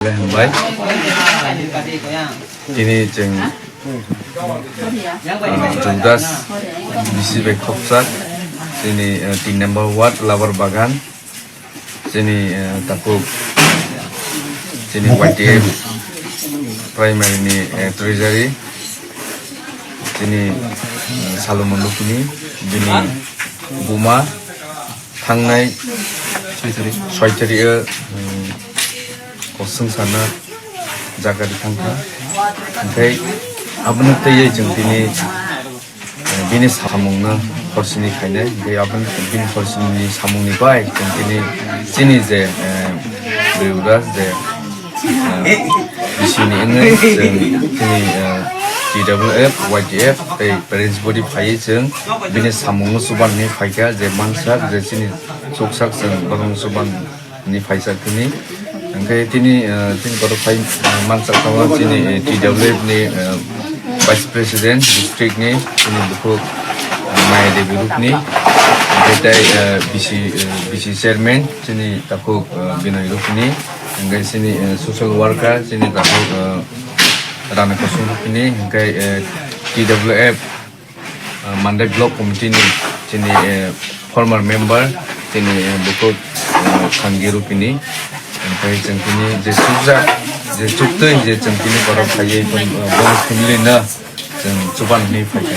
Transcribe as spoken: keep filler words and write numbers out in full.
Hambai. Tini chwng, ah, Judas bisi bai khopjak. Tini, ah, tin number ward Labar Bagan. Tini, ah, takhuk tini Y T F primary ni, ah, treasury. Tini, ah, Salomon Lukini bini buma thangnai soi tarik o, um, kosong sana jaga di thangkha. Hingke abono tei chwng tini, eh, bini samungno horsini khainai. Hingke aboni bini horsini samungni bai chwng tini chini je, eh, Bwrwi Uda je, eh, bisini wngwi chwng chini, eh, T W F, Y T F tei parents body phaiwi chwng bini samungno chubanani phaikha je mansak je chini chuksak chwng borokno chuban ni phaisa tini. Hingke tini, eh, tini kotor phai, eh, mansak tamo chini, eh, T W F ni, eh, Vice President district ni chini bukhuk, eh, Maya Devi Rupni, hingke tei, eh, B C, eh, B C chairman chini takhuk, eh, Binoy Rupni, hingke chini, eh, social worker chini takhuk, eh, Rana Kosong Rupni, hingke, eh, T W F ah, Mandai Block Committee ni chini, eh, former member, chini, eh, bukhuk, eh, Khangi Rupini. Omohai chwng tini je chukjak, je chuktwi je chwng tini borok phaiwi tong, eh, bono family no chwng chuban hwnwi phaikha.